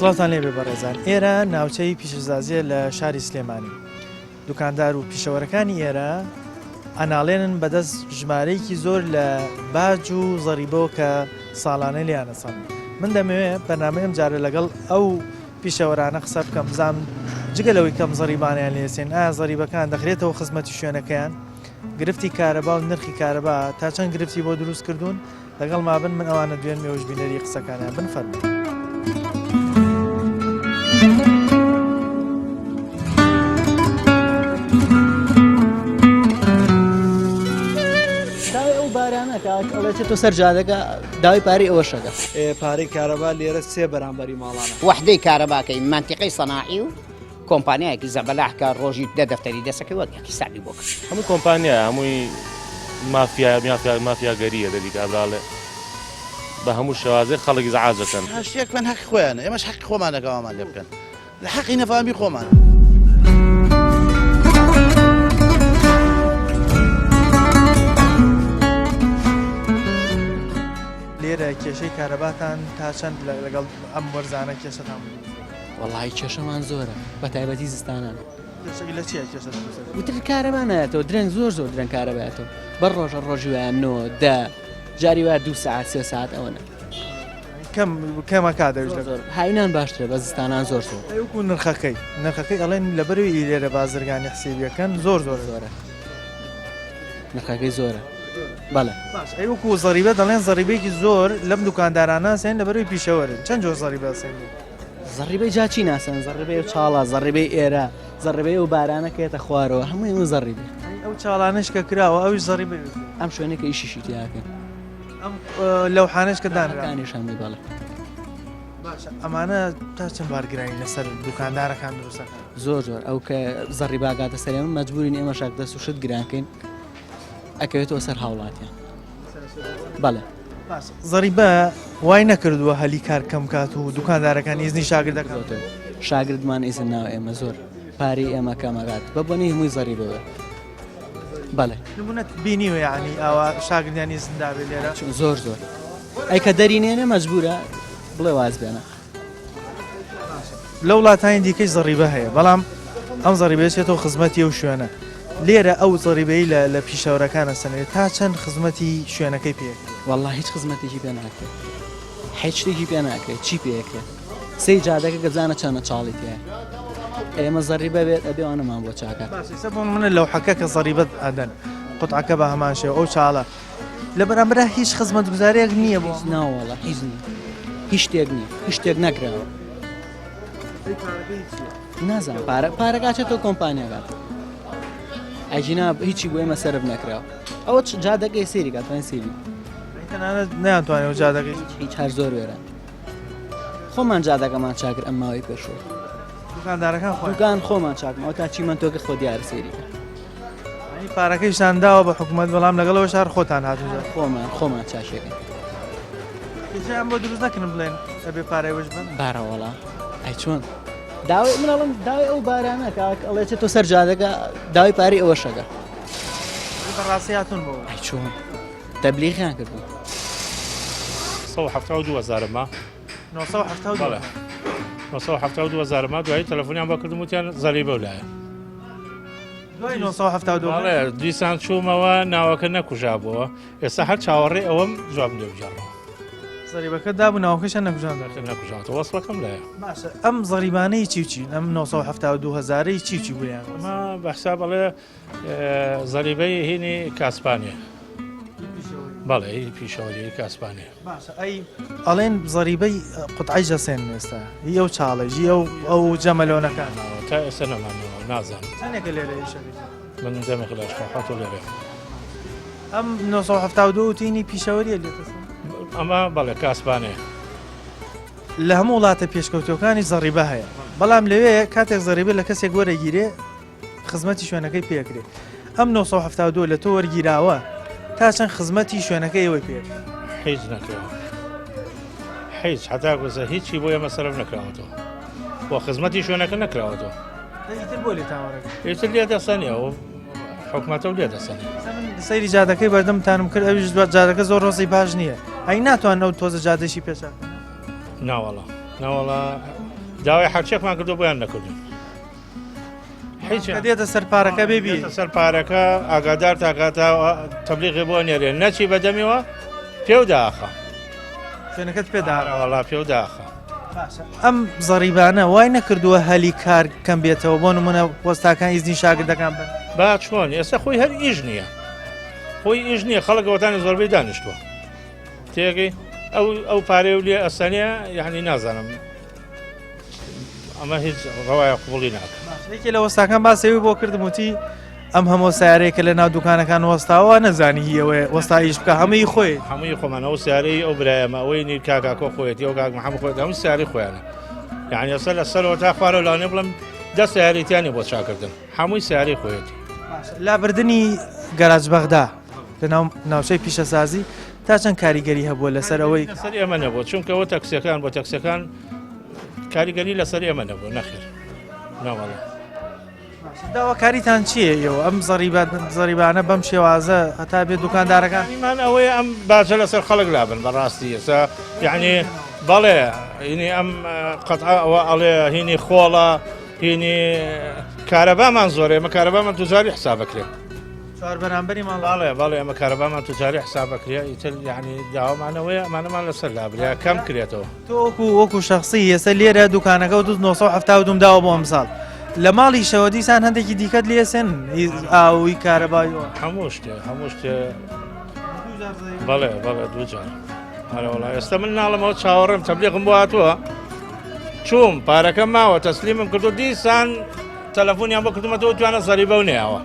سڵاوتان لێبێ بەڕێزان ئێرە ناوچەی پیشەسازیە لە شاری سلێمانی دوکاندار و پیشەوەرەکانی ئێرە ئەناڵێنن بەدەست ژمارەیەکی زۆر لە باج و زەریبەوە کە ساڵانە لیانەسەن من دەمەوێت بەرنامەی ئەم جارە لەگەڵ ئەو پیشەوەرانە قسە بکەم بزانم جگە لەوەی کەم زەریبانیان لێسێن ئایا زەریبەکان دەخرێتەوە خزمەتی شوێنەکەیان گرفتی کارەبا و نرخی کارەبا تا چەند گرفتی بۆ دروست کردوون لەگەڵ مابن من ئەوانە دوێن مێوش بینەری قسەکانیان بن فەرموو. داوای ئەو بارانە کاک ئەڵێ چێتۆ سەر جادەکە داوای پارەی ئەوەشەکە. ئێ پارەی کارەبا لێرە سێ بەرامبەری ماڵانە. وەحدەی کارەباکەی مەنتیقەی سەناعی و کۆمپانیایەکی زەبەلاح کە ڕۆژی دە دەفتەری دەسەکەی وەک یەک حیسابی بۆ کرد. هەموو کۆمپانیایە هەمووی مافیا مافیا مافیاگەریە دەدی کابرا ئەڵێ بە هەموو شێوازێک خەڵک ئیزعاج ئەکەن. هەر شتێک بکەن هەقی خۆیانە ئێمەش حەقی خۆمانە کە وامان لێ بکەن لە حەقی نەفامی خۆمان. لێرە کێشەی کارەباتان تا چەند لەگەڵ ئەم وەرزانە کێشەتان بوو؟ وەڵی کێشەمان زۆرە بە تایبەتی زستانان. لە چیە کێشە دروست دەبێت؟ وتر کارەبا نایەتەوە درەنگ زۆر زۆر درەنگ کارەبایەتەوە بەر ڕۆژە ڕۆژی وایە نۆ دە جاری وایە دوو سەعات سێ سەعات ئەوەنە. کەم کەمە کا دەویش زۆر هاوینان باشترە بە زستانان زۆر زۆر. ئەی وەکو نرخەکەی نرخەکەی ئەڵێن لەبەرەوەی لێرە بازرگانی حسێبیەکەن زۆر زۆر زۆرە نرخەکەی زۆرە بەڵێ. باش ئەی وەکو زەریبە دەڵێن زەریبەیەکی زۆر لەم دوکاندارانە سێن لەبەرەوەی پیشەوەرن چەند جۆر زەریبە سێن؟ زەڕیبەی جا چی ناسن زەڕیبەی ئەو چاڵە زەڕیبەی ئێرە زەڕیبەی ئەو بارانە کە یەتە خوارەوە هەمووی ئەو زەڕیبێ ئەو چاڵانەش کە کراوە ئەویش زەڕیبەی ئەم شوێنێک کە ئیشیشی تیاکەن ئەم لەوحانەش کە دانراکانیش هەمووی بەڵێ باشە ئەمانە تا چەند بارگرانی لەسەر دوکاندارەکان دروستەکان زۆر زۆر ئەو کە زەڕی باگاتە سەر ئێمە مەجبورین ئێمە شاک دەست و شت گرانکەین ئەکەوێتەوە سەر هاوڵاتیان بەڵێ. زەریبە وای نەکردووە هەلی کار کەم کات و دوکاندارەکان ئیزنی شاگردەکان شاگردمان ئیزن ناوە ئێمە زۆر پارەی ئێمە کەمەگات بە بۆنەی هەمووی زەریبەوە بەڵێ نمونەت بینیوە یعنی ئاوا شاگردیان ئیزن دابێ لێرە زۆر زۆر ئەی کە دەری نێنێ مەجبورە بڵێ واز بێنە لە وڵاتانی دیکەی زەڕیبە هەیە بەڵام ئەم زەڕیبەیە چێتەوە خزمەتی ئەو شوێنە لێرە ئەو زەڕیبەی لە لە پیشەوەرەکانە سەنێت تا چەند خزمەتی شوێنەکەی پێ والله هیچ خزمەتێکی پێ ناکرێت هیچ شتێکی پێ ناکرێت چی پێکرێت سەی جادەکە گەزانە چەنە چاڵی تێ ئێمە زەڕیبە بێت ئەبێ ئەوانەمان بۆ چاکات ئێستا بۆ منە لەوحەکە کە زەڕیبەت ئەدەن قوتعەکە بە هەمان شێوە ئەو چاڵە لە بەرامبەرا هیچ خزمەتگوزاریەک نییە بۆ ناوەڵە هیچ نییە هیچ شتێک نییە هیچ شتێک نەکراوە نازان پارە پارەکە چێتەوە کۆمپانیاکات ئەگینا هیچی بۆ ئێمە سەرف نەکراوە ئەوە جادەکەی سێری کاتوانین سێری تەنانەت نەیانتوانێت و جادەکەی هیچ هەر زۆر وێران خۆمان جادەکەمان چاکرد ئەم ماوەی پێشوو دوکاندارەکان خۆیان دوکان خۆمان چاکمەوە تا چیمەنتۆکە خۆ دیارە سەیری کە یعنی پارەکەیشتان داوە بە حکوومەت بەڵام لەگەڵەوە شار خۆتان هاتوون خۆمان خۆمان چاشێکن کێشەیان بۆ دروست نەکردن بڵێن ئەبێ پارەی وش بن بارەوەڵا ئەی چۆن داوای من ئەڵم داوای ئەو بارانە کاک ئەڵێ چێتۆ سەر جادەکە داوای پارەی ئەوەشەکە بەڕاستی هاتوون بۆ ئەی چۆن تەبلیغیان کردوون. 972 هەزارم ما. 972 بەڵێ 972 هەزارم ما دوایی تەلەفۆنیان بۆ کردم وتیان زەریبە و لایە. دوای 972 بەڵێ دیسان چوومەوە ناوەکە نەکوژابووەوە ئێستا هەر چاوەڕێ ئەوەم جوابم لێ بگێڕەوە. زەریبەکە دابوو ناوەکەشیان نەکوژاندەوە. نەکوژاوەتەوە وەسڵەکەم لایە. باشە ئەم زەریبانەی چی و چین ئەم 972 هەزارەی چی و چی بوویان؟ ئەمە بە حساب ئەڵێ زەریبەی هینی کاسپانیە بەڵێ هی پیشەوەری کاسپانیە باشە ئەی ئەڵێن زەریبەی قوتعی جەسێن ئێستا هی ئەو چاڵەژی ئەو ئەو جەمەلۆنەکان تا ئێستا نەمانەوە نازانم چەندێکە لێرە ئیشەکەی من دەمێک لە شتاحات و لێرە ئەم 972 تینی پیشەوەریە لێتە ئەمە بەڵێ کاسپانێ لە هەموو وڵاتە پێشکەوتوەکانی زەڕیبە هەیە بەڵام لەوێ کاتێک زەریبە لە کەسێک وەرەگیرێ خزمەتی شوێنەکەی پێکرێ ئەم 972 لە تۆ وەرگیراوە تا چەند خزمەتی شوێنەکە ئێوەی پێ هیچ نەکراوە هیچ هەتا گوزە هیچی بۆ ئێمە سەرف نەکراوەتەوە بۆ خزمەتی شوێنەکە نەکراوەتەوە ئیتر بۆ لێتان وەرەگرن ئیتر لێ دەسەنێ ئەو حکومەتە و لێ دەسەنێ سەیری جادەکەی بەردەمتانم کرد ئەویش جادەکە زۆر ڕۆزی باش نییە ئەی ناتوان ئەو تۆزە جادەشی پێچ ناوەڵا ناوەڵا. داوای حەرچێکمان کردو بۆیان نەکردون. هیچ دێتە سەر پارەکە بێ بێتە سەر پارەکە ئاگادار تاکاتا تەبلیغی بۆ نێرێ نەچی بەدەمیەوە پێو داخە شوێنەکەت پێدا وەڵا پێو داخە. ئەم زەڕیبانە وای نەکردووە هەلی کار کەم بێتەوە بۆ نمونە وەستاکان ئیزنی شاگردەکان بن با چۆن ئێستا خۆی هەر ئیش نییە خۆی ئیش نییە خەڵک ئەوەتانی زۆربەی دانیشتووە تێگەی ئەو ئەو پارەی و لێ ئەسەنێ یعنی نازانم ئەمە هیچ ڕەوایە قوبڵی ناکە یەکێ لە وەستاکان باسەوی بۆ کردم وتی ئەم هەموو سیارەیە کە لە ناو دوکانەکان وەستاوە نەزانی هیەوەیە وەستا ئیش بکە هەمووی خۆی هەمووی خۆمان ئەو سیارەی ئەو برایەمە ئەوەی نی کاکاکۆ خۆیەتی ئەو کاک محەممەد خۆیەتی هەموو سیاری خۆیانە یعنی ئێستا لە سەرەوە تا خوارەوە لەوانەیە بڵێم دە سیارەی تیانی بۆ چاکردن هەمووی سیارەی خۆیەتی. لابردنی گەراج بەغدا لە ناو ناوچەی پیشەسازی تا چەند کاریگەری هەبووە لەسەر ئەوەی لەسەر ئێمە نەبوو چونکە ئەوە تەکسیەکان بۆ تەکسیەکان کاریگەری لەسەر ئێمە نەبوو نەخێر ناوەڵە. داواکاریتان چییە ئێوە ئەم زەریبە زەریبانە بەم شێوازە هەتا بێ دوکاندارەکان مان ئەوەیە ئەم باجە لەسەر خەڵک لابن بەڕاستی ئێستا یعنی بەڵێ هینی ئەم قەتعە ئەوە ئەڵێ هینی خۆڵە هینی کارەبامان زۆرە ئێمە کارەبامان توجاری حسابەکرێ چوار بەرامبەری ماڵ بەڵێ بەڵێ ئێمە کارەبامان توجاری حسابەکرێ ئیتر یعنی داوامانەوەیە ئەمانەمان لەسەر لابریا کەم کرێتەوە. تۆ وەکو وەکو شەخسی ئێستا لێرە دوکانەکە و 972 داوە بۆ ئەمساڵ لە ماڵیشەوە دیسان هەندێکی دیکەت لێسن ئاوی کارەبای هەموو شتێ هەموو شتێ بەڵێ بەڵێ دووجار هەرەوەڵا ئێستا من ناڵمەوە چاوەڕێم تەبلیغم بۆ هاتووە چوم پارەکە ماوە تەسلیمم کردو دیسان تەلەفۆنیان بۆ کردومەتەوە توانە زەریبە و نەیاوە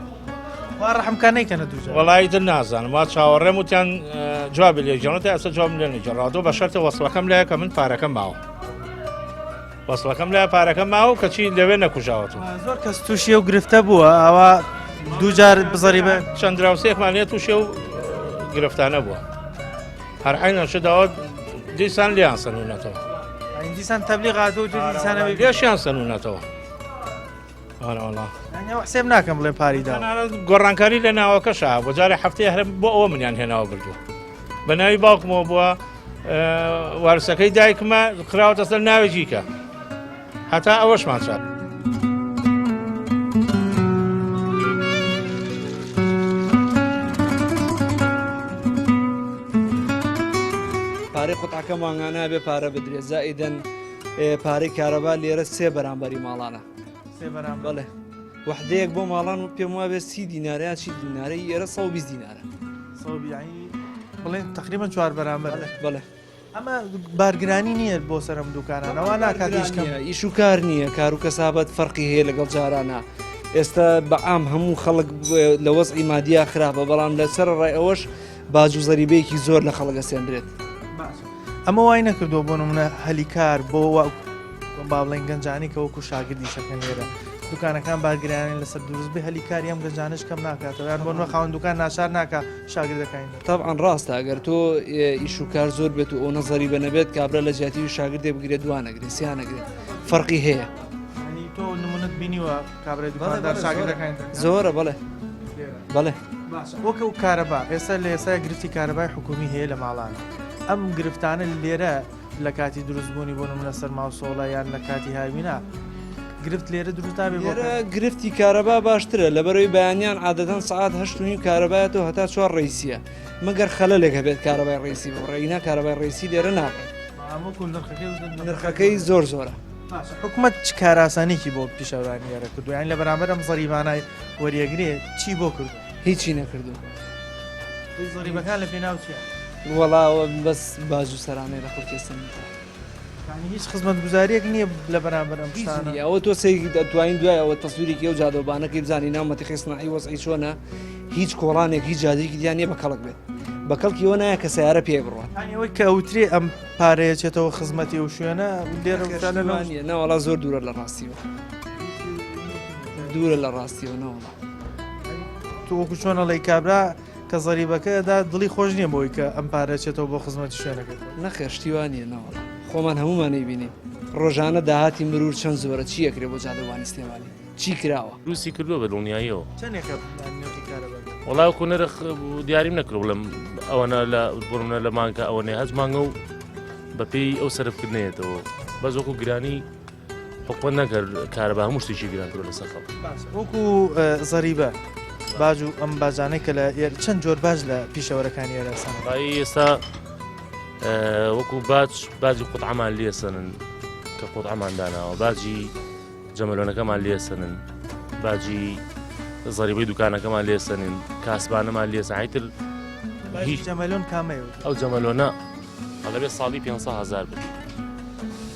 وا ڕەحم کا نەیکەنە دووجار. وەڵا ئیتر نازانم وا چاوەڕێم وتیان جوابی لێ گێڕنەوە تا ئێستا جوابم لێ نەگێڕاوەتەوە بە شەرتێ وەسڵەکەم لایە کە من پارەکەم ماوە وەسڵەکەم لایە پارەکەم ماوە و کەچی لەوێ نەکوژاوەتەوە. زۆر کەس تووشی ئەو گرفتە بووە ئەوە دووجار بزەری بە چەند دراوسێکمان لێ تووشی ئەو گرفتانە بووە هەر عینەن شت داوە دیسان لێیان سەنوونەتەوە. دیسان تەبلیغ هاتوو دیسانەوەی لێشیان سەنوونەتەوە. حسێب ناکەم بڵێ پاری دا گۆڕانکاری لە ناوەکەشا بۆ جارێ هەفتەیە هەر بۆ ئەوە منیان هێناوە بردووە بە ناوی باوکمەوە بووە وارسەکەی دایکمە خراوەتە سەر ناوێکی کە هەتا ئەوەشمان چاپ. پارەی قوتعەکە مانگانە بێ پارە بدرێت زائیدەن پارەی کارەبا لێرە سێ بەرامبەری ماڵانە سێ بەرامبەر بەڵێ وحدەیەک بۆ ماڵان و پێم وابێ 30 دینارە یا چی دینارە ئێرە 120 دینارە بڵێن تقریبا چوار بەرامبەر بەڵێ ئەمە بارگرانی نییە بۆ سەرم دوکانانەوە ناکاتیش کەم ئیش و کار نییە کار و کەسابەت فەرقی هەیە لەگەڵ جارانە ئێستا بەعام هەموو خەڵک لە وەزعی مادیا خراپە بەڵام لەسەر ڕای ئەوەش باج و زەریبەیەکی زۆر لە خەڵک ئەسێندرێت. ئەمە وای نەکردووە بۆ نمونە هەلی کار بۆ با بڵێن گەنجانی کە وەکو شاگردی شەکەن لێرە دوکانەکان بارگرانی لەسەر دروست بێ هەلی کاری ئەم گەنجانش کەم ناکاتەوە یان بۆ نمونە خاوەن دوکان ناچار ناکا شاگردەکانی طبعا ڕاستە ئەگەر تۆ ئیش و کار زۆر بێت و ئەو نەزەری بە نەبێت کابرا لە جیاتی شاگردێ بگرێت دوانەگرێت سیانەگرێت فەرقی هەیە تۆ نمونەت بینیوە کابرای دوکاندار شاگردەکانی زۆرە بەڵێ بەڵێ وەکە و کارەبا ئێستا لە ئێستا گرفتی کارەبای حکومی هەیە لە ماڵان ئەم گرفتانە لێرە لە کاتی دروستبوونی بۆ نمونە سەرما و سۆڵە یان لە کاتی هاوینە گرفت لێرە دروست نابێ لێرە گرفتی کارەبا باشترە لەبەرەوەی بەیانیان عادەتەن سەعات هەشت و نیو کارەبایەتەوە هەتا چوار ڕئیسیە مەگەر خەلەلێک هەبێت کارەبای ڕئیسی ببڕێ ئینا کارەبای ڕئیسی لێرە نابڕێت نرخەکەی زۆر زۆرە. حکومەت چ کارئاسانیەکی بۆ پیشەوەرانی ئێرە کردووە یانی لە بەرامبەر ئەم زەریبانای وەریەگرێ چی بۆ کردووە؟ هیچی نەکردووە. زەریبەکان لە پێناو چیە؟ وەڵا بەس باج و سەرانەی لە خەڵکی سەندووە. یانی هیچ خزمەتگوزاریەک نییە لە بەرامبەر ئەم شتانە؟ ئەوە تۆ سەیری دەتوانین دوای ئەوە تەسویرێکی ئەو جادەوبانەکەی بزانی ناو مەتیخی سناعی وەزعی چۆنە هیچ کۆڵانێک هیچ جادەیەکی دیان نییە بە کەڵک بێت بە کەڵکی ئەوە نایە کە سەیارە پێ بڕوات. یانی ئەوەی کە ئەوترێ ئەم پارەیە چێتەوە خزمەتی ئەو شوێنە لێرە نیە نەوەڵا زۆر دوورە لە ڕاستیەوە دوورە لە ڕاستیەوە نەوەڵا تۆ وەکو چۆن ئەڵێی کابرا کە زەریبەکەدا دڵی خۆش نییە بۆی کە ئەم پارە چێتەوە بۆ خزمەتی شوێنەکە نەخێر شتی وا نییە نەوەڵا خۆمان هەمومان نەیبینین ڕۆژانە داهاتی مرور چەند زۆرە چی ئەکرێ بۆ جادەوانی سلێمانی چی کراوە؟ دروستی کردووە بە دڵنیاییەوە. چەندێکە نرخی کارەبا؟ وەڵا وەکو نرخ دیاریم نەکرد بڵێم ئەوەنە لە بڕونە لە مانگە ئەوەنەیە هەچ مانگە و بەپێی ئەو سەرفکردنەیەتەوە بەس وەکو گرانی حکومەت نەکرد کارەبا هەموو شتێکی گران کردوە لەسەر خەڵک. وەکو زەریبە باج و ئەم باجانەی کە لە چەند جۆر باج لە پیشەوەرەکانی ئێرە سەنن؟ وەڵایی ئێستا وەکو باج باجی قوتعەمان لێسەنن کە قوتعەمان داناوە باجی جەمەلۆنەکەمان لێسەنن باجی زەریبەی دوکانەکەمان لێسەنن کاسبانەمان لێسەن ئیتر هیچ جەمەلۆن کامەیە ئەو جەمەلۆنە ئەڵێ بێ ساڵی 500 هزار بێت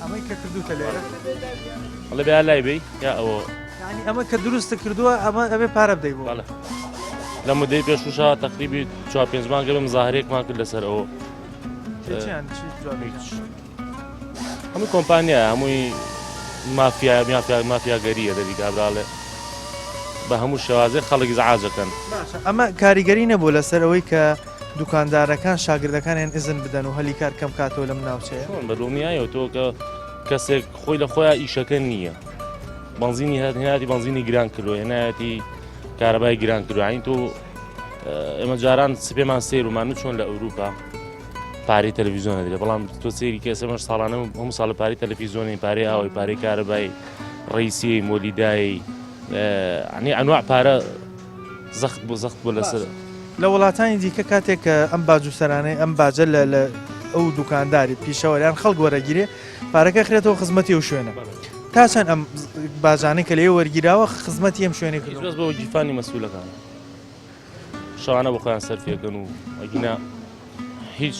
ئەمەی کە کردوتە لێرە ئەڵێ بێ لای بی یا ئەوە یعنی ئەمە کە دروستە کردووە ئەمە ئەبێ پارە بدەی بۆ بەڵێ لە مدەی پێشوشا تقریبی چوار پێنج مانگە بە مزاهرەیەکمان کرد لەسەر ئەوە چیان چی جوابێکیان؟ هەموو کۆمپانیا هەمووی مافیا مافیا مافیاگەریە دەبی کابراڵێ بە هەموو شێوازێ خەڵک ئیزعاجەکەن. باشە ئەمە کاریگەری نەبوو لەسەر ئەوەی کە دوکاندارەکان شاگردەکانیان ئیزن بدەن و هەلی کار کەم کاتەوە لەم ناوچەیە؟ چۆن بە دڵنیایەوە تۆ کە کەسێک خۆی لە خۆیان ئیشەکە نییە بەنزینی هەر هێناتی بەنزینی گران کردو هێنایەتی کارەبای گران کردو عین تۆ ئێمە جاران سپێمان سێرومان و چۆن لە ئەوروپا پارەی تەلەفیزیۆن ئەدرێ بەڵام تۆ سەیری کە ئێستا ساڵانە هەموو ساڵە پارەی تەلەفیزیۆنی پارەی ئاوی پارەی کارەبای ڕیسی مۆلیدای عنی ئەنواع پارە زەخت بۆ زەخت بۆ لەسەر لە وڵاتانی دیکە کاتێک کە ئەم باج و سەرانەی ئەم باجە لە لە ئەو دوکانداری پیشەوەریان خەڵک وەرەگیرێ پارەکە خرێتەوە خزمەتی ئەو شوێنە تا چەند ئەم باجانەی کە لێ وەرگیراوە خزمەتی ئەم شوێنەی هیچ کردووە بەس بۆ گیرفانی مەسئولەکان شەوانە بۆ خۆیان سەرفیەکەن و ئەگینا هیچ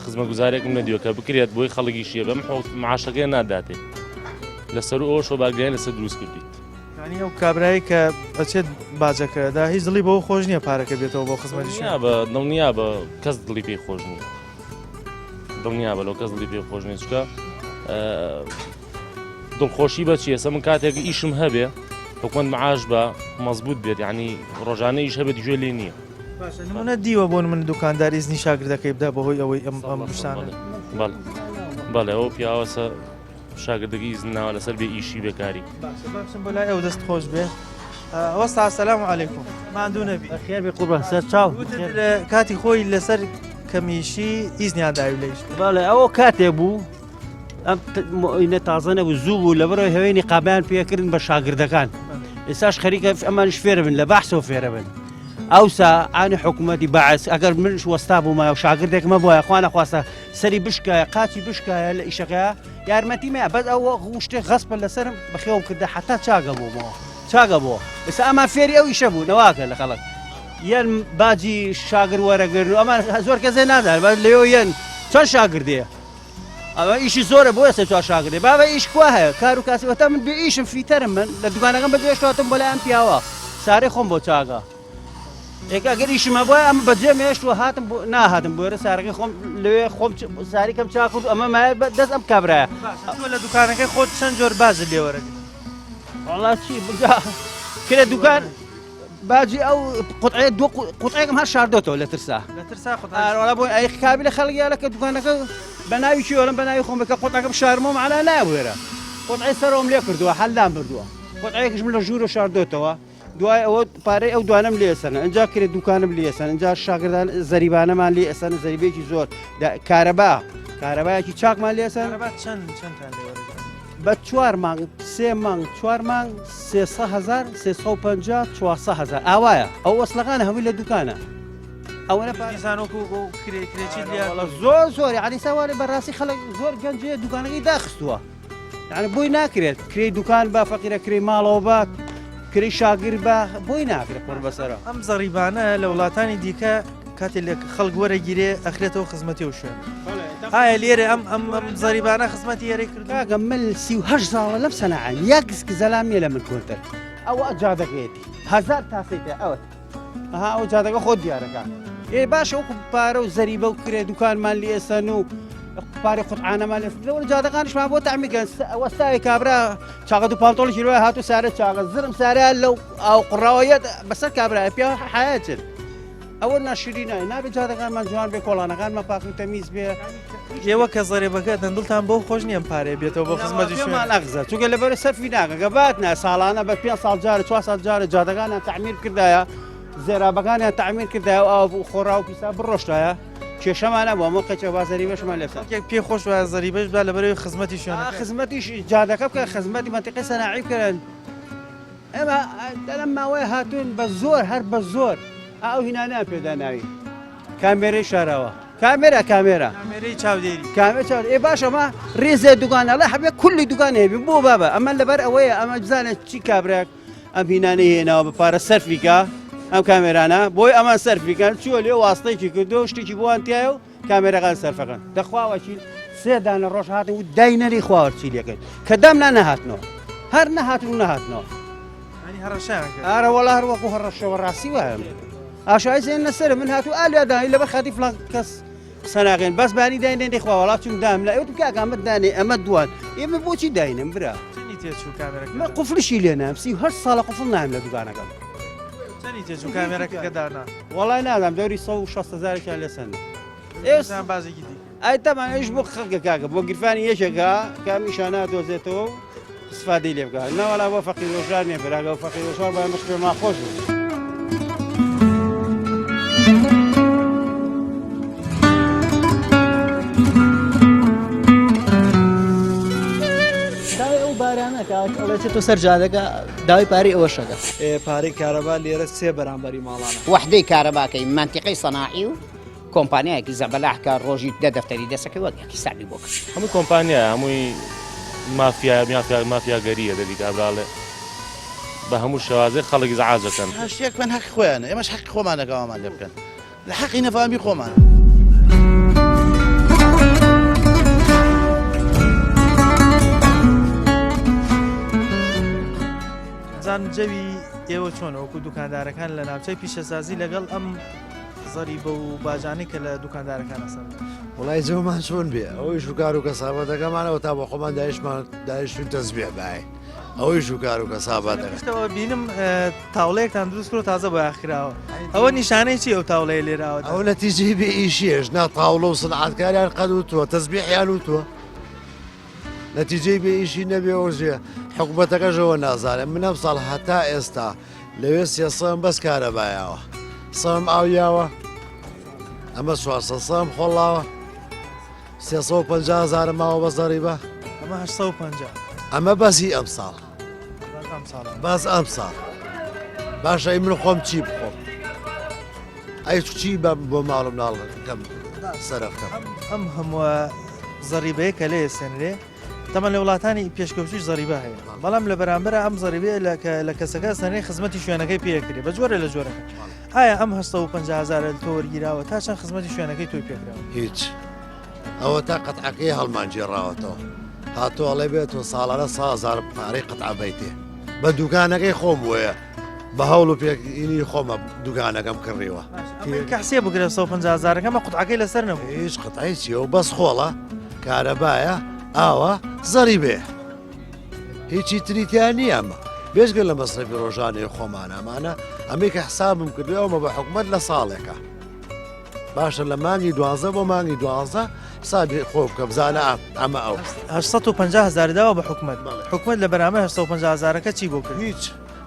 خزمەتگوزارێکم نەدیوە کە بکرێت بۆی خەڵکی شیە بەم معاشەکەی ناداتێ لەسەر ئەوە شۆ باگرێن لەسەر دروست کردیت ینی ئەو کابرایی کە ئەچێت باجەکەدا هیچ دڵی بەوە خۆش نییە پارەکە بێتەوە بۆ خزمەتی بە دڵنیا بە کەس دڵی پێی خۆش نییە دڵنیا بە لەو کەس دڵی پێی خۆش نییە چکە دڵخۆشی بە چی ئێستا من کاتێک ئیشم هەبێ حکومەت معاش بە مەزبوط بێت یعنی ڕۆژانە ئیش هەبێت گوێ لێ نییە. باشە نمونە دیوە بۆن من دوکاندار ئیزنی شاگردەکەی بدا بەهۆی ئەوەی ئەم ئەم شتانە بەڵێ بەڵێ ئەو پیاوەسە شاگردەکەی ئیزن ناوە لەسەر بێ ئیشی بێکاری. باشە با بچم بۆ لای ئەو دەست خۆش بێ وەستا سلام علیکم ماندوو نەبی. خێر بێ قوربان سەر چاو. وتت کاتی خۆی لەسەر کەمیشی ئیزنیان داوی لە ئیش. بەڵێ ئەوە کاتێ بوو ئەم مۆینە تازە نەبوو زوو بوو لەبەرەوەی هەوێنی قابیان پێکردن بە شاگردەکان ئێستاش خەریکە ئەمانش فێرە بن لە بەحسەوە فێرە بن ئەوسا ئانی حکوومەتی بەعس ئەگەر منش وەستا بوومە و شاگردێکمە بۆیە خوانە خواستە سەری بشکایە قاچی بشکایە لە ئیشەکە یارمەتی مە بەس ئەو شتێک غەسپە لەسرم بەخێوم کردە حتا چاگە بوومەوە چاگە بۆ ئێستا ئەمان فێری ئەو ئیشە بوو نەواکە لە خەڵک یان باجی شاگر وەرەگرن و ئەمان زۆر کەسێ نازانێت بەس لەوێ یەن چەند شاگردەیە ئەوە ئیشی زۆرە بۆیە سێ چوار شاگردێ بابە ئیش کوا هەیە کار و کاسی وەتا من بێ ئیشم فیتەرم من لە دوکانەکەم بەجێ هێشتواتم بۆ لای ئەم پیاوە سارەی خۆم بۆ چاکە ئێکە ئەگەر ئیشم هەبوایە ئەمە بەجێ مێشت و هاتم بۆ ناهاتم بۆێرە سارەکەی خۆم لەوێ خۆم ساری کەم چاک کرد ئەمە مایە بە دەست ئەم کابرایە باشە تۆ لە دوکانەکەی خۆت چەند جۆر باجت لێ وەرەگرت؟ وەڵا چی بگا کرێ دوکان باجی ئەو قوتعەیە دوو قوتعێکم هەر شاردۆتەوە لە ترسا لە ترسا قوتعە ئارۆڵا بۆ ئەی کابی لە خەڵک یالە کە دوکانەکە بە ناوی کێوەڵم بە ناوی خۆم بکە قوتعەکەم شارمەوە معنا ناوێرە قوتعەی سەرەوەم لێ کردووە حەلام بردووە قوتعەیەکیشم لە ژوورە شاردۆتەوە دوای ئەوە پارەی ئەو دوانم لێ سەنە ئەجا کرێ دوکانم لێ سەن ئەجا شاگردان زەریبانەمان لێ ئەسەن زەریبێکی زۆر کارەبا کارەبایەکی چاکمان لێ سەن چەند چەندتان لێ وەرەگرن؟ بە چوار مانگ سێ مانگ چوار مانگ سێ هزار 350 400 هزار ئاوایە ئەو وەسلەکانە هەمووی لە دوکانە ئەوەنە پارێزانۆکو بۆ کرێ کرێچی زۆر زۆر یعنی ساوارێ بەڕاستی خەڵک زۆر گەنجێ دوکانەکەی داخستووە یعنی بۆی ناکرێت کرێی دوکان بە فەقیرە کرێی ماڵەوە بە کرێی شاگر بە بۆی ناکرێت قڕ بەسەرە ئەم زەڕیبانە لە وڵاتانی دیکە کاتێ لە خەڵک وەرەگیرێ ئەخرێتەوە خزمەتی و شوێن ئایا لێرە ئەم ئەم ئەم زەریبانە خزمەتی ئێرەی کرد کاکە من 38 ساڵە لەم سەناعەم یەک زەلام نییە لە من کۆنتر ئەوە جادەکەیەتی هەزار تاسەی تێ ئەوەت ئەها ئەو جادەکە خۆت دیارەکە ئێ باشە وەکو پارە و زەریبە و کرێ دوکانمان لێ ئێسەن و پارەی قوتعانەمان لێ لەوە جادەکانیشمان بۆ تەعمیکەن وەستاوی کابرا چاقەت و پانتۆڵی لەوە هاتوو سارە چاقە زرم سارە لەو ئاو قوڕاوەیەت بەسەر کابرایە پیا حیاچن ئەوە ناشرینە نابێت جادەکانمان جوان بێ کۆڵانەکانمان پاک و تەمیز بێ ئێوە کە زەرێبەکە دەن دڵتان بۆ خۆش نییە پارێ بێتەوە بۆ خزمەتی شوێن نەغزە چونکە لەبەر سەرفی ناکە گە بات نا ساڵانە بە پێ ساڵ جارە چوار ساڵ جارە جادەکانیان تعمیر کردایە زێرابەکانیان تعمیر کردایە و ئاو خۆڕا و پیسا بڕۆشتایە. کێشەمان نەبوو ئەمە قەچە با زەریبەشمان لێ بسەن. خەڵکێک پێی خۆش وایە زەریبەش بدا لەبەرئەوەی خزمەتی شوێنەکە. خزمەتیش جادەکە بکەن خزمەتی مەنتیقەی سەناعی بکەن ئێمە لەم ماوەیە هاتوون بە زۆر هەر بە زۆر ئەو هینانیان پێدا ناوی کامێرەی شاراوە کامێرا کامێرا کامێرەی چاودێری کامێ چاو ئێ باش ئەمە ڕێزێ دوگان ئەڵێ حەبێ کولی دوگان هەبی بۆ بابە ئەمە لەبەر ئەوەیە ئەمە بزانێت چی کابراک ئەم هینانەی هێناوە بە پارە سەرفی کا ئەم کامێرانە بۆی ئەمان سەرفی کەن چووە لێ واستەیەکی کردو شتێکی بۆیان تایە و کامێرەکان سەرفەکەن دەخوا وەکیل سێ دانە ڕۆژ هاتن و داینەری خواوەر چی لێکرد کە دامنا نەهاتنەوە هەر نەهاتن و نەهاتنەوە هەڕەشەیان کرد ئارە وەڵا هەر وەکو هەڕەشەوە ڕاستی وایە ئاشای زێن لەسەر من هاتوو ئالیا دانی لەبەر خاتی فلان کەس قسە ناکەین بەس بانی داینێن دەخوا وەڵا چون دام لە ئەوتم کاکە ئەمە دانێ ئەمە دوان ئێمە بۆچی داینم برا چەندی تێچوو کامێرەکە من قفلشی لێ نام 38 ساڵە قفل نام لە دوکانەکەم چەندی تێچوو کامێرەکە کە دانا وەڵای نازانم دەوری 160 هەزارێکیان لێ سەند ئێستا بازێکی دی ئەی تەمان ئەویش بۆ خەڵکە کاکە بۆ گیرفانی یەکێکە کە ئەم ئیشانە دۆزێتەوە و استفادەی لێ بکات نەوەڵا بۆ فەقیر وەژار نییە براگە و فەقیر وەژار بە ئەمەش پێمان خۆش بوو. داوای ئەو بارانە کاک ئەڵێ چێتۆ سەر جادەکە داوای پارەی ئەوەشەکە. ئێ پارەی کارەبا لێرە سێ بەرامبەری ماڵانە. وەحدەی کارەباکەی مەنتیقەی سەناعی و کۆمپانیایەکی زەبەلاح کە ڕۆژی دە دەفتەری دەسەکەی وەک یەک حیسابی بۆ کرد. هەموو کۆمپانیایە هەمووی مافیا مافیا مافیاگەریە دەبی کابرا ئەڵێ بە هەموو شێوازێک خەڵک ئیزعاج ئەکەن. هەر شتێک بکەن هەقی خۆیانە ئێمەش حەقی خۆمانە کە وامان لێ بکەن لە حەقی نەفامی خۆمان. بزانم جەوی ئێوە چۆنە وەکو دوکاندارەکان لە ناوچەی پیشەسازی لەگەڵ ئەم زەریبە و باجانەی کە لە دوکاندارەکان ئەسەنن. وڵای جەومان چۆن بێ ئەوەی شوکار و کەسابەتەکەمانەوە تا بۆ خۆمان دایشمان دایشتون تەزبیح باین ئەوەی شوکار و کەسابەتەکە پشتەوە بینم تاوڵەیەکتان دروست کرد تازە بۆیاخ کراوە ئەوە نیشانەی چی ئەو تاوڵەیە لێراوە ئەو نەتیجەی بێ ئیشیەش نا تاوڵە و سنعاتکاریان قەد وتووە تەزبیحیان وتووە نەتیجەی بێ ئیشی نەبێ ئەوژێ حکوومەتەکەشەوە نازانێت من ئەم ساڵ هەتا ئێستا لەوێ سێسەم بەس کارەبایەوە سەم ئاو یاوە ئەمە چوارسە سەم خۆڵاوە 350 هزارە ماوە بە زەریبە ئەمە 850 ئەمە بەسی ئەم ساڵ بەس ئەم ساڵ باشە ئەی من خۆم چی بخۆم ئەی چی بە بۆ ماڵم ناڵکەم سەرفکەم ئەم هەمووە زەریبەیە کە لێ سێنرێ تەمەن لە وڵاتانی پێشکەوتوش زەریبە هەیە بەڵام لە بەرامبەر ئەم زەریبەیە لە کە لە کەسەکە سەرەی خزمەتی شوێنەکەی پێکرێ بە جۆرە لە جۆرەکە ئایا ئەم 150 هزارە تۆ وەرگیراوە تا چەند خزمەتی شوێنەکەی تۆی پێکراوە هیچ ئەوە تا قەتعەکەی هەڵمان گێڕاوەتەوە هاتۆ ئەڵێ بێت تۆ ساڵانە سازار پارەی قەتع بەیتێ بە دوکانەکەی خۆم بۆیە بە هەوڵ و پێکینی خۆمە دوکانەکەم کڕیوە کەسێ بگرە 150 هزارەکەمە قوتعەکەی لەسەر نەبوو هیچ قەتعی چیە و بەس خۆڵە کارەبایە ئاوە زەری بێ هیچی تریتیان نییە ئەمە بێژگە لە مەسرەفی ڕۆژانەی خۆمان ئەمانە ئەمەی کە حسابم کردو ئەومە بە حکومت لە ساڵێکە باشە لە مانگی دوازدە بۆ مانگی دوازدە حسابی خۆ بکە بزانە ئەمە ئەو 850 هزار داوە بە حکومت حکومت لە بەرامبەر 850 هزارەکە چی بۆ کرد هیچ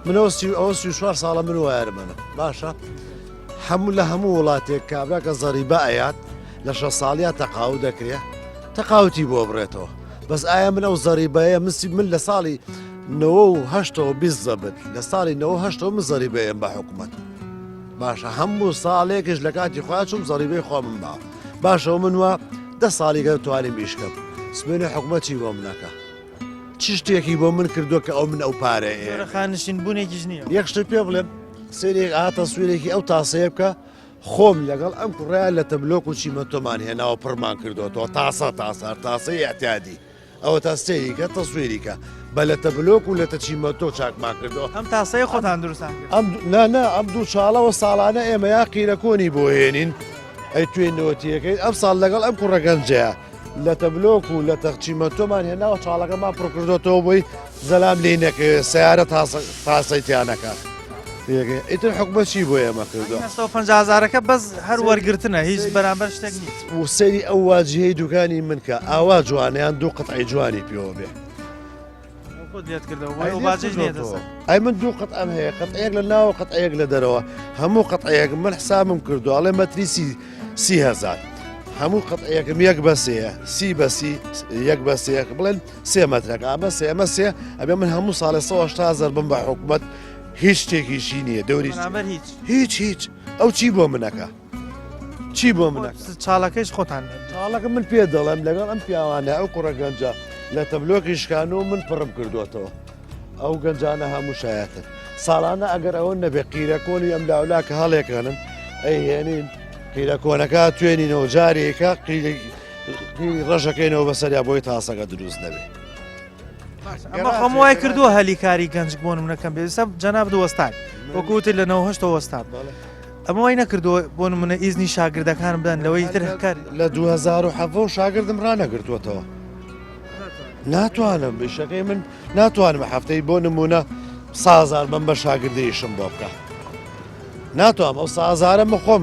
منەوە ئەوە 34 ساڵە من وایەرمەنم باشە هەموو لە هەموو وڵاتێک کابرا کە زەریبە ئەیات لە شە ساڵیا تەقاو دەکرێ تەقاوتی بۆ بڕێتەوە بەس ئایا من ئەو زەریبەیە مسی من لە ساڵی نەوە و هەشتەوە بیست زەبت لە ساڵی نەوە هەشتەوە من زەریبەیەم بە حکوومەت باشە هەموو ساڵێکش لە کاتی خۆیان چوم زەریبەی خۆمم با باشەوە من وە دە ساڵی گەر توانیم ئیشکەم سمێنێ حکومەت چی بۆ منەکە چ شتێکی بۆ من کردووە کە ئەو من ئەو پارەیە خانشین بوونێکیش نییە یەک شت پێ بڵێم سێرێک ئا تەسویرێکی ئەو تاسەیە بکە خۆم لەگەڵ ئەم کوڕەیە لە تەبلۆک و چیمەتۆمان هێناوە پڕمان کردوەوە تاسە تاسار تاسەی ئەتیادی ئەوە تا سەیریکە تەسویریکە بە لەتە بلۆک و لەتە چیمەتۆ چاکمان کردەوە ئەم تاسەیە خۆتان دروستان کرد ئەم نا نا ئەم دوو چاڵەوە ساڵانە ئێمە یا قیرە کۆنی بۆ هێنین ئەی توێنەوەتیەکەی ئەم ساڵ لەگەڵ ئەم کوڕە گەنجەیە لەتە بلۆک و لەتە چیمەتۆمان هێناوە چاڵەکەمان پڕ کردۆتەوە بۆی زەلام لێی نەکەوێت سیارە تاسەی تیا نەکات ئیتر حکومەت چی بۆ ئێمە کردووە؟ 150 هەزارەکە بەس هەر وەرگرتنە هیچ بەرامبەر شتێک نییە. و سەیری ئەو واجهەی دوکانی من کە ئاوا جوانیان دوو قەتعی جوانی پێوە بێ. خۆت لێت کردەوە بۆ ئەو باجەش نییە دەسە. ئەی من دوو قەتعەم هەیە قەتعەیەک لە ناوە قەتعەیەک لە دەرەوە هەموو قەتعەیەک من حسابم کردو ئەڵێ مەتری 30 هەزار. هەموو قەتعەیەکم یەک بەسەیە سی بەسی یەک بەسەیەک بڵێن سێ مەترەکە ئەمە سێ ئەمە سێ ئەبێ من هەموو ساڵێ 180 هەزار بم بە حکومەت هیچ شتێکیشی نییە دەوری بەرامبەر هیچ هیچ هیچ ئەو چی بۆ منەکە چی بۆ منەکە چاڵەکەیش خۆتان چاڵەکە من پێ دەڵێم لەگەڵ ئەم پیاوانە ئەو کوڕە گەنجە لە تەبلۆکی شکان و من پڕم کردوێتەوە ئەو گەنجانە هەموو شایەتن ساڵانە ئەگەر ئەوە نەبێ قیرە کۆنی ئەم لاولا کە هەڵێکەنن ئەیهێنین قیرە کۆنەکە توێنینەوە جارێکە قیری ڕەشەکەینەوە بەسەریا بۆی تاسەکە دروست نەبێ. ئەمە خۆم وای کردووە هەلی کاری گەنج بۆ نمونەکەم بێ ئێستا جەنابت وەستای وەکو وتت لە 98 وەستا ئەمە وای نەکردووە بۆ نمونە ئیزنی شاگردەکان بدەن لەوەی تر کار لە 2017 شاگردم ڕانەگرتووەتەوە ناتوانم بیشەکەی من ناتوانم هەفتەی بۆ نمونە سازار بم بە شاگردیشم بۆ بکە ناتوانم ئەو سازارە من خۆم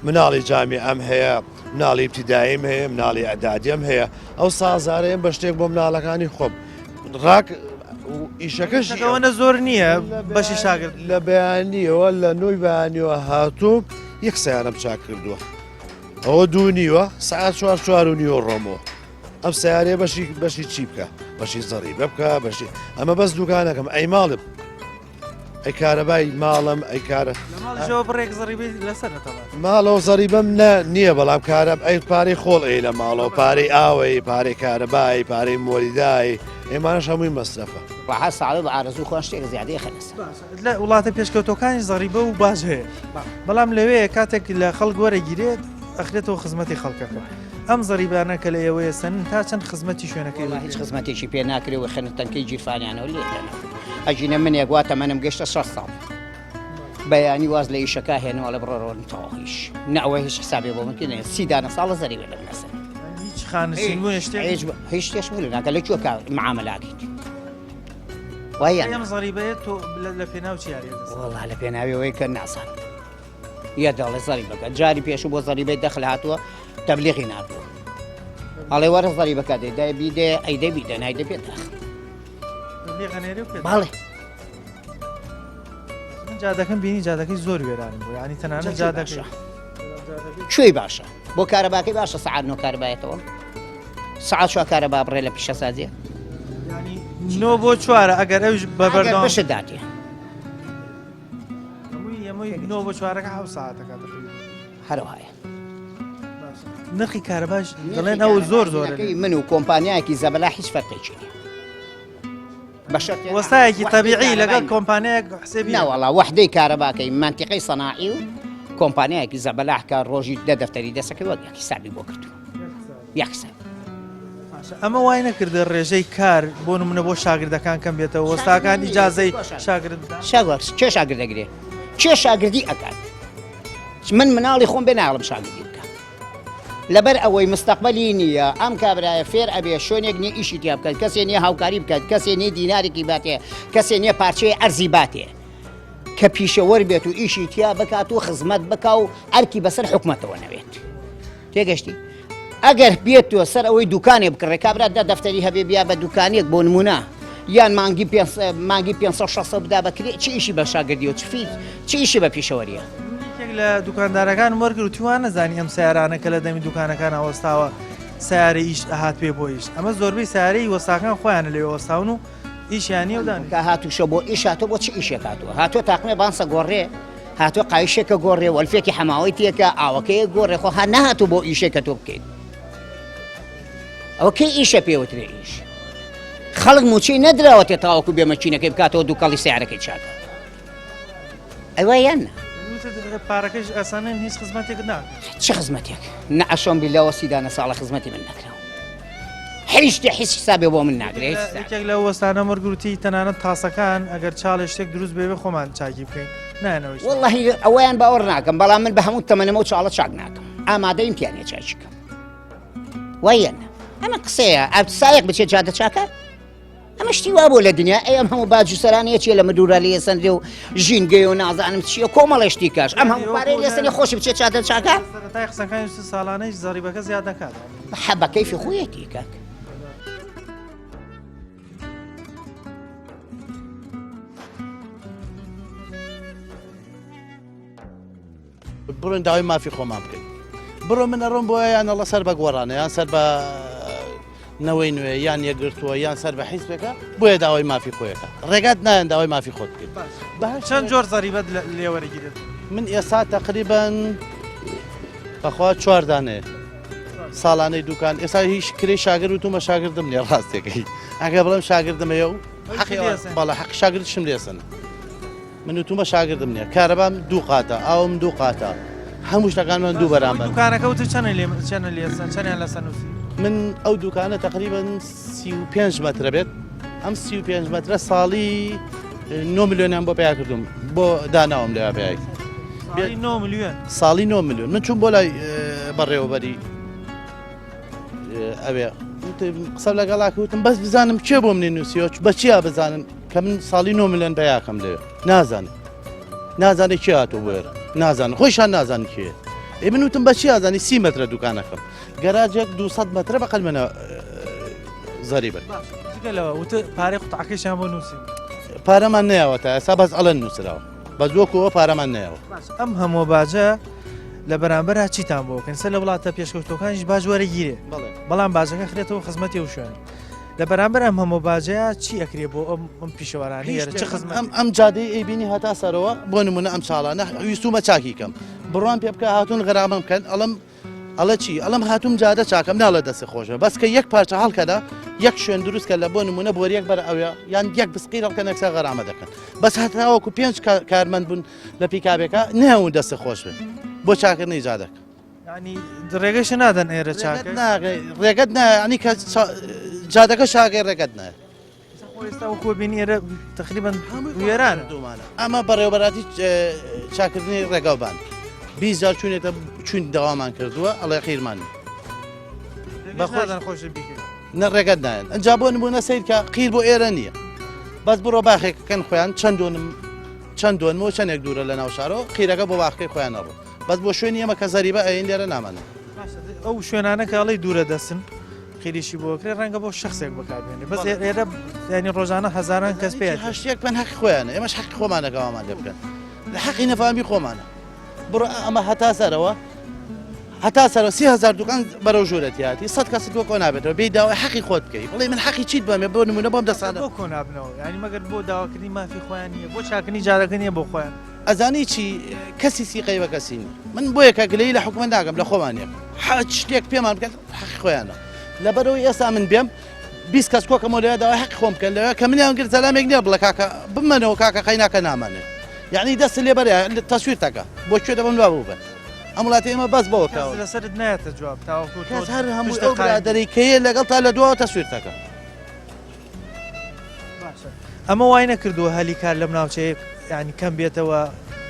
مناڵی جامی ئەم هەیە مناڵی ابتداییم هەیە مناڵی ئەدادیم هەیە ئەو سازارەیەم بە شتێک بۆ مناڵەکانی خۆم ڕاک ئیشەکەش ئەوەنە زۆر نییە بەشی شاگرد لە بەیانیەوە لە نوۆی بەیانیەوە هاتوو یەک سیارم چاک کردووە ئەوە دوو نیوە سعات چوار چوار و نیوە ڕۆمەوە ئەم سیارەیە بەشی بەشی چی بکە بەشی زەڕی ببکە بەشی ئەمە بەس دوکانەکەم ئەی ماڵم ئەی کارەبای ماڵم ئەی کارە بڕێک زەڕیبەی لەسەر ماڵەوە زەریبەم نە نییە بەڵام کارە ئەی پارەی خۆڵ ئەی لە ماڵەوە پارەی ئاوەی پارەی کارەبای پارەی مۆریدای ئێمانش هەمووی مەسرەفە وە ساڵە بە ئارەزوو خۆیان شتێک زیادەی خەنە سەر. لە وڵاتە پێشکەوتوەکانی زەڕیبە و باج هەیە بەڵام لەوێ کاتێک لە خەڵک وەرەگیرێت ئەخرێتەوە خزمەتی خەڵکەکە ئەم زەریبانە کە لە ئێوەیە سەن تا چەند خزمەتی شوێنەکەی هیچ خزمەتێکی پێ ناکرێ و خەنە تەنکەی گیرفانیانەوە لێ ئەگینە منێک وا تەمەنم گەشتە 6 ساڵ بەیانی واز لە ئیشەکە هێنەوە لە بڕۆڕۆن تەواویش نەوە هیچ حسابێ بۆ من کردن سی دانە ساڵە زەریبە لە منەسەر هیچ خانشین بوون شتێک هیچ شتێش بوو ناکە لە کوێ کە معاملاکەیت وایە ئەم زەریبەیە تۆ لە پێناو چیارێ وەڵا لە پێناوی ئەوەی کە نازانم یە دەڵێ زەریبەکە جاری پێشوو بۆ زەریبەی دەخل هاتووە تەبلیغی ناتووە ئەڵێ وەرە زەریبەکە دێ دای بیدێ ئەی دەبی دەنای دەبێت داخ باڵێ من جادەکەم بینی جادەکەی زۆر وێرانم بوو ینی تەنانەت جادەکە کوێی باشە بۆ کارەباکەی باشە سەعات نۆ کارەبایەتەوە سەعات چوار کارەبا بڕێ لە پیشەسازیە نۆ بۆ چوارە ئەگەر ئەوش بە بەردەوام بەشت داتێ نۆ بۆ چوارەکە حەوت سەعاتەکە هەروەهایە نرخی کارەباش دەڵێن ئەو زۆر زۆر من و کۆمپانیایەکی زەبەلا هیچ فەرقێکی نییە وەستایەکی تەبیعی لەگەڵ کۆمپانیایەک حسێبی ناوەڵا وەحدەی کارەباکەی منتیقەی سەناعی و کۆمپانیایەکی زەبەلاح کە ڕۆژی دە دەفتەری دەسەکەی وەک یەک حسابی بۆ کردو یەک حساب ئەمە وای نەکردە ڕێژەی کار بۆ نمونە بۆ شاگردەکان کەم بێتەوە وەستاکان ئیجازەی شاگرد شاگرد کێ شاگرد دەگرێ کێ شاگردی ئەکات من مناڵی خۆم بێ ناڵم شاگردی بکە لەبەر ئەوەی مستەقبەلی نییە، ئەم کابرایە فێر ئەبێ شوێنێک نییە ئیشی تیا بکات، کەسێ نییە هاوکاری بکات، کەسێ نییە دینارێکی باتێ، کەسێ نییە پارچەی ئەرزی باتێ کە پیشەوەر بێت و ئیشی تیا بکات و خزمەت بکا و ئەرکی بەسەر حکومەتەوە نەبێت. تێگەشتی؟ ئەگەر بێت تۆ سەر ئەوەی دوکانێ بکڕێ کابرا دە دەفتەری هەبێ بیا بە دوکانێک بۆ نمونە یان مانگی پێ مانگی 500 600 بدا بەکرێ چی ئیشی بە شاگردی و چ فیت چ ئیشی بە پیشەوەریە؟ یەکێک لە دوکاندارەکان وەرگر و توان نەزانی ئەم سیارانە کە لە دەمی دوکانەکان وەستاوە سیارە ئیش ئەهات پێ بۆ ئیش ئەمە زۆربەی سیارەی وەستاکان خۆیان لەوێ وەستاون و ئیشیان نیە و دانیشتوون. کە هاتووشە بۆ ئیش هاتووە بۆ چ ئیشێک هاتووە هاتووە تاقمێ بانسە گۆڕێ هاتووە قایشێکە گۆڕێ وەلفێکی حەماوەی تێکە ئاوەکەیە گۆڕێ خۆ ها نەهاتوو بۆ ئیشێک کە تۆ بکەیت ئەوە کەی ئیشە پێوترێ ئیش خەڵک موچەی نەدراوەتێ تاوەکو بێ مەکینەکەی بکاتەوە دووکەڵی سیارەکەی چاکە ئەوە یان نا؟ پارەکەش ئەسانن هیچ خزمەتێک ناکەن. چ خزمەتێک؟ نە ئەشۆم بیلەوە سیدانە ساڵە خزمەتی من نەکراوە. هیچ شتێ هیچ حسابێ بۆ من ناکرێت. یەکێک لەو وەستانە مەرگوتی تەنانەت تاسەکان ئەگەر چاڵێ شتێک دروست بێ خۆمان چاکی بکەین نایەنەوە. واللهی ئەوەیان باوەڕ ناکەم بەڵام من بە هەموو تەمەنەمە و چاڵە چاک ناکەم ئامادەیم تیانە چاکی کەم. وایە ئەمە قسەیە ئەب سایەق بچێت جادە چاکە؟ ئەمە شتی وا بۆ لە دنیا ئەی ئەم هەموو باج و سەرانەیە چیە لە مدورا لێ سەندێ و ژینگەی و نازانم چییە کۆمەڵێ شتی کاش ئەم هەموو پارەی لێ سەندێ خۆشی بچێت چادە چاکە سەرەتای قسەکانی ساڵانەی زەریبەکە زیاد دەکات حەبە کەیفی خۆیەتی کاک. بڕۆین داوای مافی خۆمان بکەین. بڕۆ من ئەڕۆم بۆ یان ئەڵە سەر بە گۆڕانە یان سەر بە نەوەی نوێ یان یەکگرتووە یان سەر بە حیزبێکە بۆیە داوای مافی خۆیەکە ڕێگات نایەن داوای مافی خۆت بکەیت. چەند جۆر زەریبەت لێوەرەگیرێت؟ من ئێستا تقریبا بەخوا چوار دانەیە ساڵانەی دوکان ئێستا هیچ کرێ شاگر و تومە شاگردم نیە ڕاستەکەی ئەگە بڵم شاگردم هەیە و حەقی بەڵە حەق شاگردشم لێسن من وتومە شاگردم نیە کارەبام دوو قاتە ئاوم دوو قاتە هەموو شتەکانمان دوو بەرامبەر. دوکانەکە وتت چەنە لێ چەنە لێ چەنیان لەسەر نووسی؟ من ئەو دوکانە تقریبا 35 مەترە بێت ئەم 35 مەترە ساڵی 9 ملیۆنیان بۆ پیا کردوم بۆ داناوم لەوێ پیای ساڵی 9 ملیۆن ساڵی 9 ملیۆن من چوون بۆ لای بەڕێوەبەری ئەوێ قسە لەگەڵا وتم بەس بزانم کێ بۆ منی نووسیەوە بە چیا بزانم کە من ساڵی 9 ملیۆن بەیاکەم لەوێ نازانم نازانێ کێ هاتۆ بۆێر نازانم خۆیشان نازانن کێ ئێ من وتم بە چی ئازانی سی مەترە دوکانەکەم گەراجێک 200 مەترە بەقەل منە زەریبن جگە لەوە وتە پارەی قوتعەکەشیان بۆ نووسین پارەمان نەیاوە تا ئێستا بەس ئەڵێن نووسراوە بەس وەکوەوە پارەمان نەیاوە ئەم هەموو باجە لە بەرامبەرا چیتان بۆ بکەن سەر لە وڵاتە پێشکەوتوەکانیش باج وەرەگیرێ بەڵام باجەکە خرێتەوە خزمەتی ئەو شوێنە لە بەرامبەر ئەم هەموو باجەیە چی ئەکرێ بۆ ئەم ئەم پیشەوارانە ئێرە چ خزمەت ئەم ئەم جادەی ئەیبینی هەتا سەرەوە بۆ نمونە ئەم چاڵانە ویستومە چاکی کەم بڕوان پێ بکە هاتوون غەرامەم بکەن ئەڵم ئەڵە چی ئەڵم هاتووم جادە چاکەم ناڵە دەست خۆشە بەس کە یەک پارچە هەڵکەدا یەک شوێن دروست کە لە بۆ نمونە بۆریەک بەر ئەوێ یان یەک بسقیر هەڵکە نەکسا غەرامە دەکەن بەس هەتاوەکو پێنج کارمەند بوون لە پیکابێکە نەهەون دەست خۆش بن بۆ چاکردنی جادەکە ینی ڕێگەش نادەن ئێرە چاکە ڕێگەت نانی کە جادەکە شاگەی ڕێگەت نایە ئێستا وەکو بینی ئێرە تقریبا وێران دومانە ئەمە بەڕێوەبەراتی چاکردنی ڕێگاوبان 20 جار چوونێتە چوون داوامان کردووە ئەڵێ قیرمان بەخۆشان خۆش بیکەن نە ڕێگەت نایەن ئەجا بۆ نمونە سیر کە قیر بۆ ئێرە نییە بەس بڕۆ باخێکەکەن خۆیان چەند دۆنم چەند دۆنمەوە چەندێک دوورە لە ناو شارەوە قیرەکە بۆ باخەکەی خۆیان ئەڕۆ بەس بۆ شوێنی ئێمە کە زەریبە ئەین لێرە نامانە. باشە ئەو شوێنانە کە ئەڵێی دوورە دەستن قیریشی بۆ کرێ ڕەنگە بۆ شخصێک بەکاربێنێ بەس ئێرە ینی ڕۆژانە هەزاران کەس پێ هەشتێک بن حەقی خۆیانە ئێمەش حەقی خۆمانە کەوامان لێ بکەن لە حەقی نەفامی خۆمانە بڕۆ ئەمە هەتا سەرەوە هەتا سەرەوە 3000 دوکان بەرەو ژوورە تیاتی 100 کەست بۆ کۆ نابێتەوە بێی داوای حەقی خۆت بکەی بڵێ من حەقی چیت بەمێ بۆ نمونە بۆم دەسانە بۆ کۆ نابنەوە یعنی مەگەر بۆ داواکردنی مافی خۆیان نییە بۆ چاکردنی جارەکە نییە بۆ خۆیان ئەزانی چی کەسی سیقەی بە کەسی نیە من بۆیە کە گلەیی لە حکومەت ناکەم لە خۆمان یەک حەچ شتێک پێمان بکەن حەقی خۆیانە لەبەرەوەی ئێستا من بێم 20 کەس کۆکەمەوە لەوێ داوای حەقی خۆم بکەن لەوێ کە منیان گرت زەلامێک نییە بڵێ کاکە بمەنەوە کاکە قەیناکە نامانێ یعنی دەست لێ بەرێ تەسویر تەکە بۆ کوێ دەبم وا بوو بن ئەم وڵاتی ئێمە بەس بەوە کەس لەسەرت نایەتە جواب تاوەکو تۆ کەس هەر هەموو ئەو برادەرەی کەیە لەگەڵ تا لە دواوە تەسویر تەکە باشە ئەمە وای نەکردووە هەلی کار لەم ناوچەیە یانی کەم بێتەوە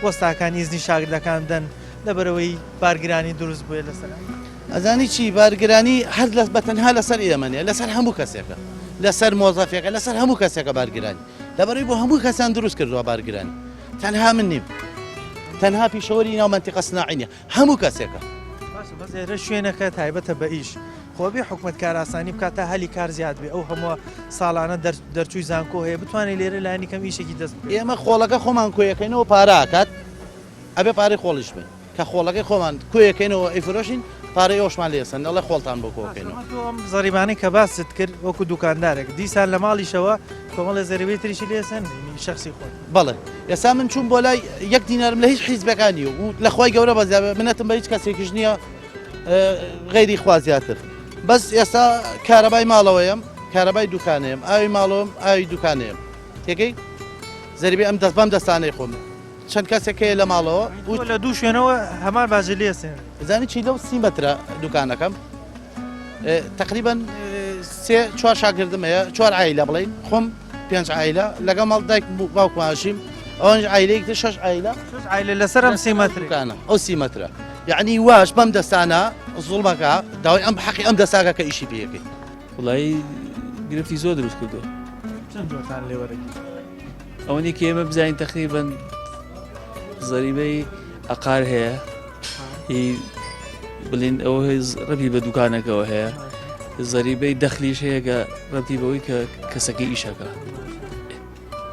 وەستاکان ئیزنی شاگردەکان بدەن لەبەرئەوەی بارگرانی دروست بووە لەسەر ئەزانی چی بارگرانی هەر لە بە تەنها لەسەر ئێمە نیە لەسەر هەموو کەسێکە لەسەر مۆزەفێکە لەسەر هەموو کەسێکە بارگرانی لەبەرەوەی بۆ هەموو کەسان دروست کردووە بارگرانی تەنها من نیم تەنها پیشەوەری ناو مەنتیقە سناعی نیە هەموو کەسێکە. باشە بەس ئێرە شوێنەکە تایبەتە بە ئیش خۆ بێ حکومەت کارئاسانی بکات تا هەلی کار زیاد بێ ئەو هەمووە ساڵانە دەرچووی زانکۆ هەیە بتوانێت لێرە لانی کەم ئیشێکی دەست بکەوێت. ئێمە خۆڵەکە خۆمان کۆیەکەینەوە پارە ئەکات ئەبێ پارەی خۆڵیش بن کە خۆڵەکەی خۆمان کۆیەکەینەوە ئەیفرۆشین پارەی ئەوشمان لێ ئەسەنن ئەڵێ خۆڵتان بۆ کۆکەینەوە. تۆ ئەم زەریبانەی کە باست کرد وەکو دوکاندارێک دیسان لە ماڵیشەوە کۆمەڵێ زەریبەی تریشی لێ ئەسەنن شەخسی خۆت. بەڵێ ئێستا من چووم بۆ لای یەک دینارم لە هیچ حیزبەکان نیە و لە خوای گەورە بەزیابێ منەتم بە هیچ کەسێکیش نییە غەیری خوا زیاتر بەس ئێستا کارەبای ماڵەوەیم کارەبای دوکانەیەم ئاوی ماڵەوەم ئاوی دوکانەیەم تێگەی زەریبی ئەم دەست بەم دەستانەی خۆم چەند کەسێک هەیە لە ماڵەوە و لە دوو شوێنەوە هەمان باجی لێسێن زانی چی لەو سی مەترە دوکانەکەم تقریبا سێ چوار شاگردم هەیە چوار عیلە بڵین خۆم پێنج عیلە لەگەڵ ماڵ دایک باوکم ئاژیم ئەوانش عیلەیەک تر شەش عیلە شەش عیلە لەسەر ئەم سی مەترە دوکانە ئەو سی مەترە یعنی واش بەم دەستانە زوڵمەکە داوای ئەم حەقی ئەم دەساکە کە ئیشی پێەکەی وڵی گرفتی زۆر دروست کردو چەند جۆرتان لێ وەرەگیرا؟ ئەوەنی کە ئێمە بزانین تقریبا زەریبەی ئەقار هەیە هی بڵین ئەوە ڕەبی بە دوکانەکەەوە هەیە زەریبەی دەخلیش هەیە کە ڕەتی بەوەی کە کەسەکەی ئیشەکە.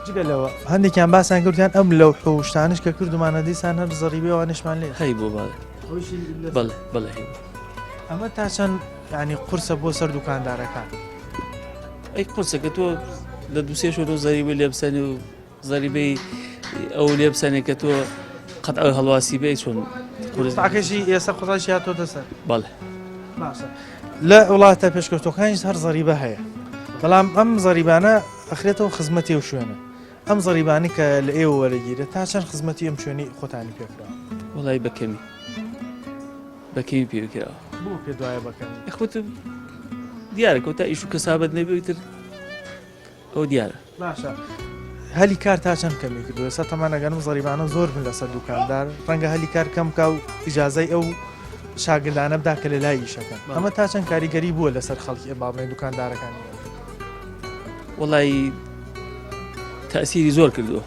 جگە لەوە هەندێکیان باسیان کردیان ئەم لەو حوشتانش کە کردومانە دیسان هەر زەریبەوانشمان لێ هەی بۆ باێ. بەڵێ بەڵێ هەیبوو. ئەمە تا چەند ینی قورسە بۆ سەر دوکاندارەکان؟ ئەی قورسە کە تۆ لە دوسێ شۆرۆ زەریبە لێبسەنی و زەریبەی ئەو لێبسەنێ کە تۆ قەت ئەو هەڵواسی بێ چۆن قورس تاکەشی ئێستا قوتاشی هاتۆتە سەر بەڵێ باشە لە وڵاتە پێشکەوتەکانیش هەر زەریبە هەیە بەڵام ئەم زەریبانە ئەخرێتەوە خزمەتی و شوێنە ئەم زەریبانی کە لە ئێوە وەرەگیرێت تا چەند خزمەتی ئەم شوێنی خۆتانی پێکراوە؟ وەڵای بە کەمی بە کەمی پێ کراوە. بۆ پێت وایە بە کەمی؟ خۆت دیارە کۆتا ئیش و کەسابەت نەبێ تر ئەو دیارە. باشە هەلی کار تا چەند کەمی کردو ئێستا تەمان ئەگەر ئەم زەریبانە زۆر بن لەسەر دوکاندار ڕەنگە هەلی کار کەم بکا و ئیجازەی ئەو شاگردانە بدا کە لە لای ئیشەکەن ئەمە تا چەند کاریگەری بووە لەسەر خەڵکی با بڵێین دوکاندارەکانی وەڵی تەسیری زۆر کردووە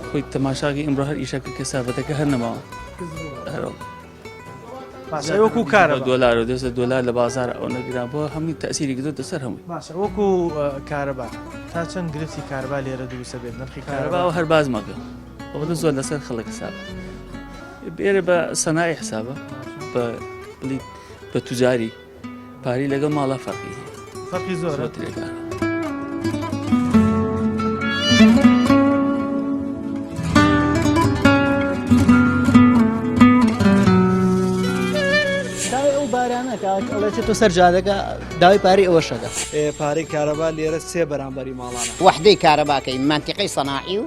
خۆی تەماشاکی ئیمڕۆ هەر ئیشەکە کەسابەتەکە هەر نەماوە باشە وەکو کارە دۆلار و دەستە دۆلار لە بازار ئەو نەگران بۆ هەمووی تەسیری کردوتە سەر هەمووی باشە وەکو کارەبا تا چەند گرفتی کارەبا لێرە دروستە بێت نرخی کارەبا هەر باز مەکە ئەوە زۆر لەسەر خەڵک حساب بێرە بە سەنای حسابە بە بڵیت بە توجاری پاری لەگەڵ ماڵا فەرقی هەیە. فەرقی زۆرە؟ زۆرترێکە. داوای ئەو بارانە کاک ئەڵێ چێتۆ سەر جادەکە داوای پارەی ئەوەش ئەکا. پارەی کارەبا لێرە سێ بەرامبەری ماڵانە. وەحدەی کارەباکەی مەنتیقەی سەناعی و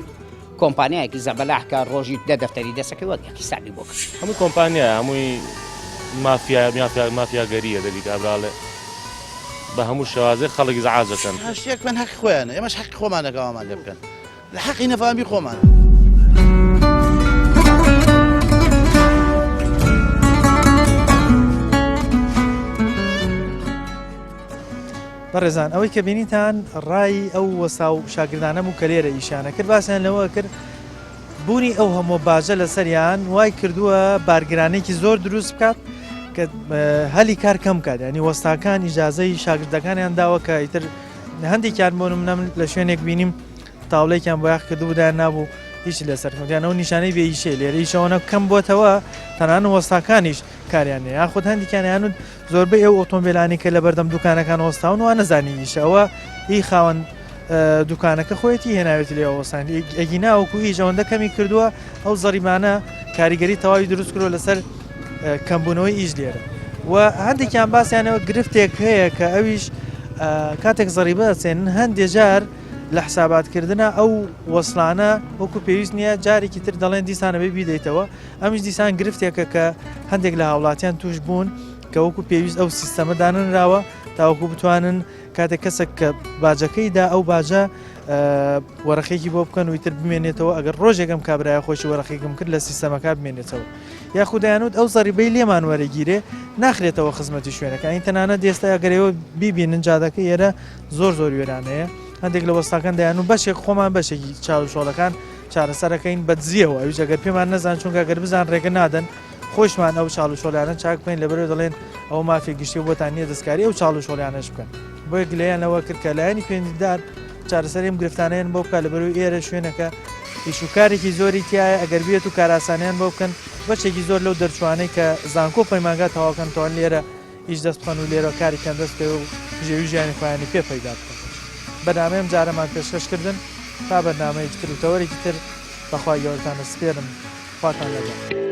کۆمپانیایەکی زەبەلاح کە ڕۆژی دە دەفتەری دەسەکەی وەک یەک حیسابی بۆ کرد. هەموو کۆمپانیایە هەمووی مافیا مافیا مافیاگەریە دەبی کابرا ئەڵێ بە هەموو شێوازێک خەڵک ئیزعاج ئەکەن. هەر شتێک بکەن هەقی خۆیانە ئێمەش حەقی خۆمانە کە وامان لێ بکەن لە حەقی نەفامی خۆمانە. بەڕێزان ئەوەی کە بینیتان ڕای ئەو وەستا و شاگردانە بوو کە لێرە ئیشیانە کرد باسیان لەوە کرد بوونی ئەو هەموو باجە لەسەریان وای کردووە بارگرانێکی زۆر دروست بکات کە هەلی کار کەم کات ینی وەستاکان ئیجازەی شاگردەکانیان داوە کە ئیتر هەندێکیان بۆ منە من لە شوێنێک بینیم تاولێکیان بۆیاخ کردبوو نابوو هیچ لەسەر یانەوە نیشانەی بێ ئیشێ لێرە ئیشەوەنە کەم بۆتەوە تەنان وەستاکانیش کاریان نیە یاخود هەندێکیان یانوت زۆربەی ئەو ئۆتۆمبیلانی کە لەبەردەم دوکانەکان وەستاون وا نەزانی ئیشە ئەوە هی خاوەن دوکانەکە خۆیەتی هێناوێتی لێ وەستان ئەگینا وەکو ئیش ئەوەندە کەمی کردووە ئەو زەریمانە کاریگەری تەواوی دروست کردووە لەسەر کەمبوونەوەی ئیش لێرە و هەندێکیان باسییانەوە گرفتێک هەیە کە ئەویش کاتێک زەریبە ئەچێن هەندێ جار لە حساباتکردە ئەو وەسلانە وەکو پێویست نییە جارێکی تر دەڵێن دیسانەوەی بیدەیتەوە ئەمیش دیسان گرفتێکە کە هەندێک لە هاوڵاتیان توش بوون کە وەکو پێویست ئەو سیستەمە دانەنراوە تاوەکو بتوانن کاتێک کەسێک کە باجەکەی دا ئەو باجە وەرەقێکی بۆ بکەن و ئیتر بمێنێتەوە ئەگەر ڕۆژێک ئەم کابرایە خۆشی وەرەقێکم کرد لە سیستەمەکە بمێنێتەوە یاخود دەیانوت ئەو زەریبەی لێمان وەرەگیرێ ناخرێتەوە خزمەتی شوێنەکە ئەین تەنانەت ئێستا ئەگەر ئێوە بیبینن جادەکە ئێرە زۆر زۆر وێرانەیە هەندێک لە وەستاکان دەیان و بەشێک خۆمان بەشێکی چاوشۆڵەکان چارەسەرەکەین بە دزیەوە ئەویش ئەگەر پێمان نەزان چونکە گەر بزان ڕێگە نادەن خۆشمان ئەو چاڵ و چۆڵیانە چاک بکەین لەبەرەوە دەڵێن ئەوە مافی گشتی بۆتان نییە دەستکاری ئەو چاڵ و چۆڵیانەش بکەن بۆیە گلەیان لەوە کرد کە لایەنی پەیوەندیدار چارەسەری ئەم گرفتانەیان بۆ بکات لەبەرەوەی ئێرە شوێنەکە ئیش و کارێکی زۆری تایە ئەگەر بێت و کاراسانیان بۆ بکەن بەشێکی زۆر لەو دەرچوانەی کە زانکۆ پەیمانگا تەواوکەن توان لێرە ئیش دەست بخەن و لێرە کارێکیان دەست بکەوێ و بژێوی ژیانی خۆیانی پێ پەیدا بکەن. بەرنامەی ئەم جارەمان پێشکەش کردن تا بەرنامەیەکی تر و تەوەرێکی تر بەخوای گەورەتان ئەسپێرم خواتان لەگەڵ.